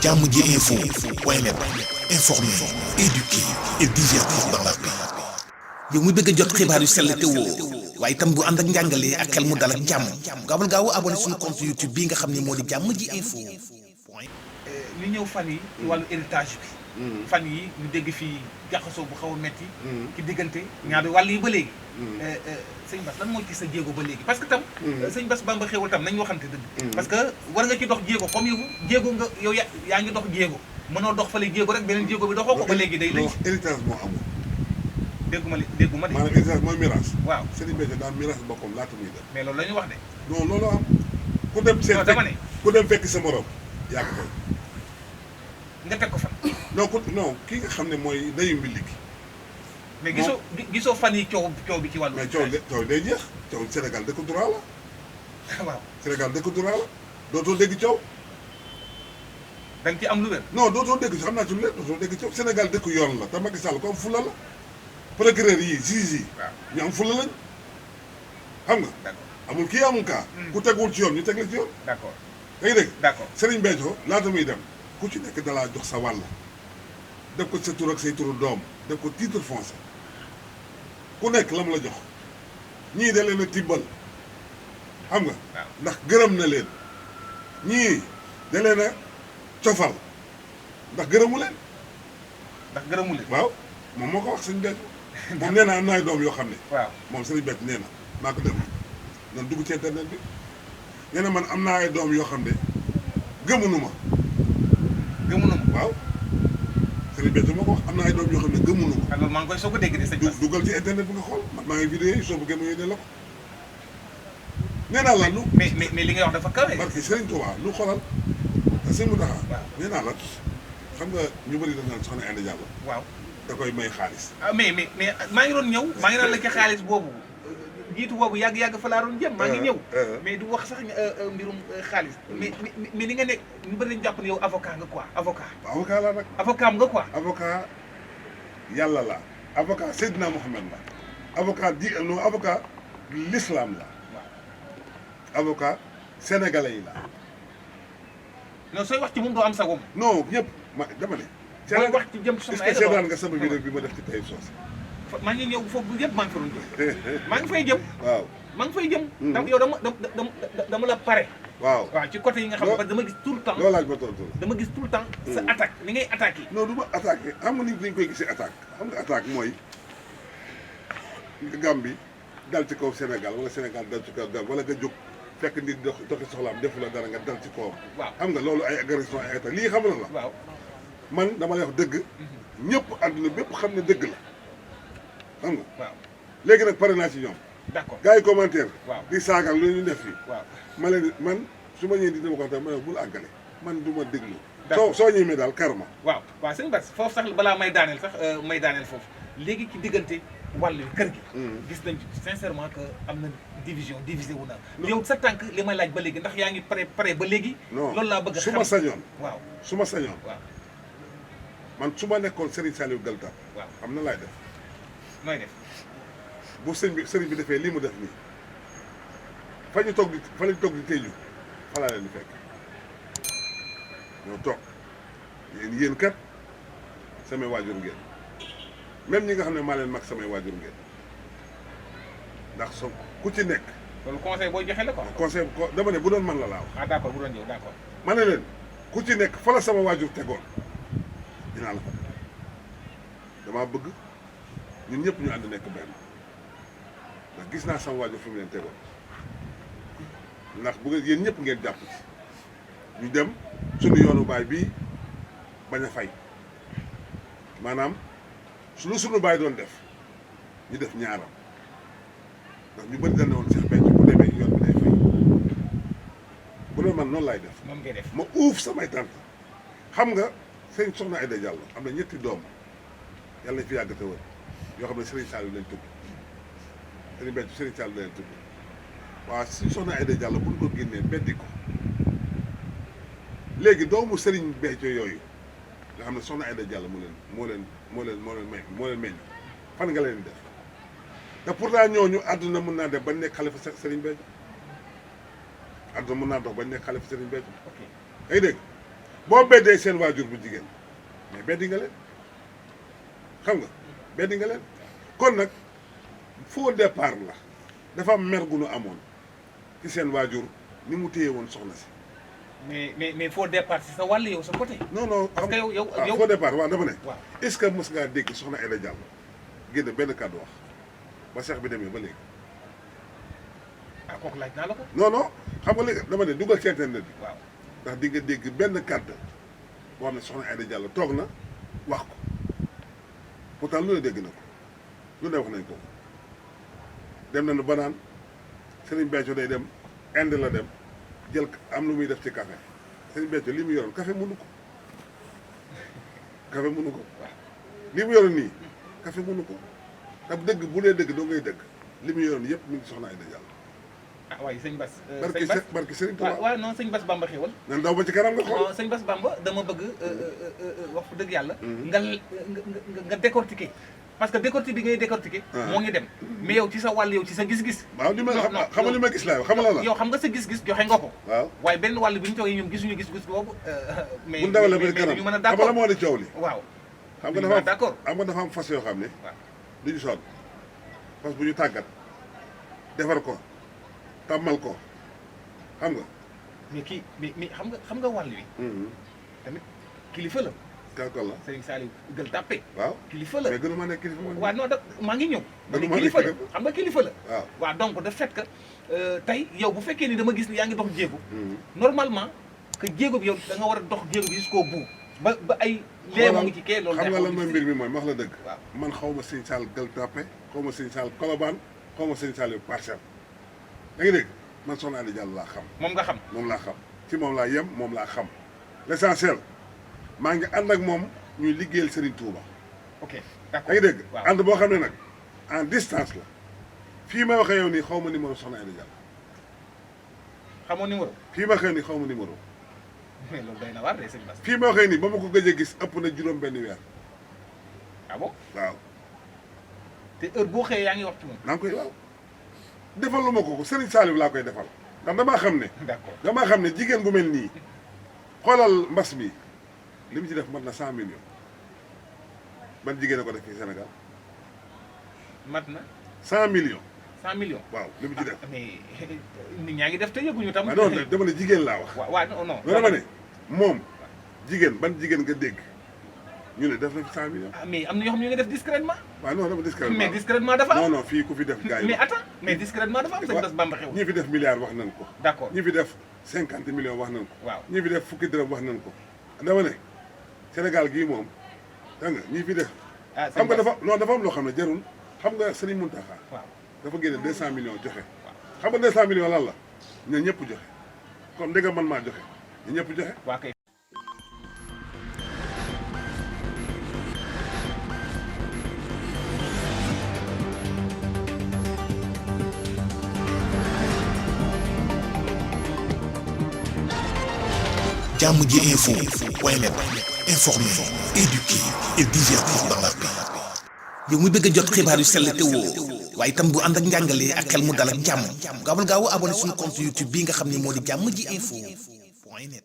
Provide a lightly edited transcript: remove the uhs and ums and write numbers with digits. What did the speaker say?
jàmm ji info point net informer, éduquer et divertir dans la paix. yow mu bëgg a jot xibaar yu sell te woo waaye itam bu ànd ak njàngalee ak xel mu dal ak jàmm gaawal gaaw abonné suñu compte YouTube bii nga xam ne moo di jàmm ji info. li ñëw fan yi ci wàllu héritage bi. fan yi ñu dégg fii jaxasoo bu xaw a metti ci diggante ñaari wàll yi ba léegi. sëñ Bass lan moo ci sa jéego ba léegi parce que tam. sëñ Bass Bamba Xéwal tam nañ waxante dëgg. parce que war nga ci dox jéego comme yow jéego nga yow yaa ngi dox jéego mënoo dox fale jéego rek beneen jéego bi doxoo ko ba léegi day lay. héritage moo amul. dégguma de. maanaam héritage mooy mirage. waaw Serigne Béthio daan mirage boppam laata muy dem. mais loolu la ñu wax de. non loolu am. ku dem seen dama ne ku dem fekk sa morom yaa ko tey. nga teg ko fan. non kii nga xam ne mooy ndeyu mbi gi. mais gisoo fan yi coow bi ci wàllu. mais coow day jeex coow Sénégal dëkk droit la. waaw Sénégal dëkk droit la dootoo dégg coow. da nga ci am lu wér. non dootoo dégg xam naa ci lu wér dootoo dégg coow Sénégal dëkk yoon la te Macky Sall ko am fula la. procureur yi juge yi. waaw ñu am fula lañ. xam nga. d'accord amul kii amul kaa. ku tegul ci yoon ñu teg la ci yoon. d'accord yaa ngi dégg. d'accord Serigne Béthio laata muy dem ku ci nekk dalaa jox sa wàll. def ko sa tur ak say turu doom def ko titre foncier ku nekk la mu la jox ñii da leen a tibbal xam nga. ndax gërëm na leen ñii da leen a cofal ndax gërëmu leen. waaw moom moo ko wax Serigne Béthio. moom nee na am na ay doom yoo xam ne. waaw moom Serigne Béthio nee na maa ko dem nan dugg ci internet bi nee na man am naa ay doom yoo xam ne gëmunu ma. waaw. Serigne Béthio moo ko wax am na ay doom yoo xam ne gëmunu ko. alors maa ngi koy soog a dégg de sëñ Bass. dugal ci internet bi nga xool man maa ngi vidéo yi soo bëggee ma yónnee la ko. nee naa la lu. mais li ngay wax dafa kawe. parce que Serigne Touba lu xoolal te sëñ Mountakha. waaw nee naa la xam nga ñu bëri dañ naan soxna Inde Diallo. waaw da koy may xaalis. ah mais maa ngi doon ñëw maa ngi naan la ci xaalis boobu jiitu boobu yàgg fa laa doon jëm. maa ngi ñëw mais du wax sax mbirum xaalis. mais li nga nekk ñu bëri nañu jàpp ne yow avocat nga quoi avocat. avocat laa nag. avocat nga quoi. avocat yàlla la avocat Seydina Mohamed la avocat avocat l'islam la. avocat sénégalais yi la. non sooy wax ci moom doo am sa wom. non ñëpp dama ne. booy wax ci jëm soxna est-ce que seetaan nga sama vidéo bi ma def ci tey soos. maa ngi ñëw foofu yëpp maa ngi fa doon jëm. maa ngi fay jëm. waaw maa ngi fay jëm. donc yow dama la pare. waaw ci côté yi nga xam ne dama gis tout le temps. loolu laaj ma tontu la. dama gis tout le temps. sa attaque ni ngay attaqué. non du ma attaqué xam nga nit dañ koy gisee attaque xam nga attaque mooy Gambie dal ci kaw Sénégal wala Sénégal dal ci kaw Gambie wala nga jóg fekk nit doxi soxlaam defu la dara nga dal ci kawam. waaw xam nga loolu ay agression ay attaque lii xam la. waaw man dama lay wax dëgg. ñëpp àdduna bépp xam ne dëgg la xam nga. waaw léegi nag pare naa ci ñoom. d'accord gars yi commentaire. waaw di saagal lu ñu def fii. waaw ma leen man su ma ñëwee di dama ko wax ma ne bul àggale man du ma déglu. d'accord soo ñëwee daal karma. waaw sëñ Bass foofu sax balaa may daaneel sax may daaneel foofu léegi ci diggante wàllu kër gi. gis nañ sincèrement que am na divisé wu na. yow sa tànk li may laaj ba léegi ndax yaa ngi pare ba léegi. loolu laa bëgg a xam su ma sañoon. waaw su ma sañoon. waaw man su ma nekkoon Serigne Saliou Galta. waaw xam na laay def. nooy def. bu sëriñ bi defee lii mu def nii fa ñu toog di tëju fa laa leen di fekk ñoo toog yéen kat samay waajur ngeen même ñi nga xam ne maa leen mag samay waajur ngeen ndax so ku ci nekk. loolu conseil booy joxe la quoi. conseil dama ne bu doon man la laa wax. ah d'accord bu doon yow d'accord. ma ne leen ku ci nekk fa la sama waajur tegoon dinaa la fa damaa bëgg ñun ñëpp ñu ànd nekk benn. ndax gis naa sama waajur fi mu leen tegoon ndax bu ngeen yéen ñëpp ngeen jàpp ci ñu dem suñu yoonu baay bii bañ a fay maanaam lu suñu baay doon def ñu def ñaaram ndax ñu bëri dañ ne woon Cheikh Béthio bu demee yoon bi day fay bu doon man noonu laay def. moom ngay def ma uuf samay tànk xam nga sëñ Soxna Aïda Diallo am na ñetti doom yàlla na fi yàgg te wër yoo xam ne Serigne Saliou lañ tudd. Serigne Béthio Serigne Saliou leen tudd waaw si Soxna Aïda Diallo bu ñu ko génnee beddi ko léegi doomu Serigne Béthio yooyu nga xam ne Soxna Aïda Diallo moo leen meññ fan nga leen def te pourtant ñooñu àdduna mën naa def ba nekk xalifa Serigne Béthio àdduna mën naa dox ba nekk xalifa Serigne Béthio. ok yaa ngi dégg boo beddee seen waajur bu jigéen mais beddi nga leen xam nga beddi nga leen kon nag faux départ la dafa am mer gu nu amoon ci seen waajur ni mu téye woon soxna si. mais faux départ si sa wàll yow sa côté. non non parce que yow faux départ waaw dafa ne. waaw est-ce que mos ngaa dégg soxna Aïda Diallo génn benn kàddu wax ba seex bi demee ba léegi. ah kooku laaj naa la ko. non non xam nga léegi dama ne dugal ci internet bi. waaw ndax di nga dégg benn kàddu boo xam ne soxna Aïda Diallo toog na wax ko pourtant lu ne dégg na ko lu ne wax nañ ko dem nañu ba naan Serigne Béthio day dem Inde la dem jël am lu muy def ci café Serigne Béthio li mu yoroon café mënu ko café mënu ko li mu yoroon nii café mënu ko ndax dëgg bu dee dëgg doo ngay dëgg li mu yoroon yëpp mi ngi soxna Aïda Diallo. ah waaye sëñ Bass. barki Serigne Touba waaw non sëñ Bass Bamba xéwal. nan daw ba ci kanam nga xool. non sëñ Bass Bamba dama bëgg wax fa dëgg yàlla. nga décortiquer. parce que décortiquer bi ngay décortiquer. moo ngi dem mais yow ci sa wàll yow ci sa gis-gis. waaw li ma xam nga li ma gis laa xam nga la. yow xam nga sa gis-gis joxe nga ko. waaw waaye benn wàll bi ñu toogee ñoom gisuñu gis-gis boobu. mais bu ndawale ba kanam ñu mën a xam nga la moo di coow li. waaw xam nga dafa am fas yoo xam ne. waaw du ñu sonn parce que bu ñu tàggat defar ko tàmmal ko xam nga. mais kii mais xam nga wàll wi. tamit kilifa la. kàlla la Serigne Saliou Gueule Tapée. waaw kilifa la mais gënu ma nekk kilifa. waaw non maa ngi ñëw. gënu ma kilifa la xam nga kilifa la. waaw waaw donc de fait que tey yow bu fekkee ni dama gis ni yaa ngi dox jéego. normalement que jéego bi yow da nga war a dox jéego bi jusqu'au bout. ba ay. léegi moo ngi ci kee loolu xam nga lan mooy mbir mi mooy wax la dëgg. waaw man xaw ma Serigne Saliou Gueule Tapée xaw ma Serigne Saliou Colobane xaw ma Serigne Saliou Parcelles. da nga dégg man soxna Aïda Diallo laa xam. moom nga xam. moom laa xam ci moom laa yem moom laa xam l'essentiel maa ngi ànd ak moom ñuy liggéeyal Serigne Touba. ok da d'accord nga dégg. waaw ànd boo xam ne nag en distance la fii may waxee yow nii xaw ma numéro soxna Aïda Diallo. xamoo numéro. fii ma waxee nii xaw ma numéro. mais loolu doy na waar de sëñ Bass. fii ma waxee nii ba ma ko gëj a gis ëpp na juróom benn weer. ah bon waaw. te heure boo xëyee yaa ngi wax ci moom. naa ngi koy waaw. defal ma ko Serigne Saliou laa koy defal ndax damaa xam ne. d'accord damaa xam ne jigéen gu mel nii xoolal mbas mi li mu ci def mat na 100 millions ban jigéen a ko def fii Sénégal. mat na. 100 millions. 100 millions. waaw li mu ci def. mais nit ñaa ngi def te yëguñu tam. ah non dama ne jigéen laa wax. waaw non non. non dama ne moom jigéen ban jigéen nga dégg ñu ne def na fi 100 millions. ah mais am na ñoo xam ne ñu ngi def discrètement. waaw non dama discrètement mais discrètement dafa am. non non fii ku fi def gars yi. mais attends mais discrètement dafa am sëñ Bass Bamba xew. ñi fi def milliard wax nañ ko. d'accord ñi fi def 50 millions wax nañ ko. waaw ñi fi def fukki dërëm wax nañ ko. dama ne Sénégal gii moom dégg nga ñi fi def. ah xam nga dafa am loo xam ne jarul xam nga Serigne Mountakha. waaw dafa génne 200 millions joxe. xam nga 200 millions lan la ñun ñëpp joxe kon ndegam man maa joxe ñun ñëpp joxe. waa kay. Jàmm ji info point net informer, éduquer et divertir dans la paix. yow mu bëgg a jot xibaar yu sell te woo waaye itam bu ànd ak njàngalee ak xel mu dal ak jàmm gaawal gaaw abonné suñu compte YouTube bii nga xam ne moo di jàmm ji info point net.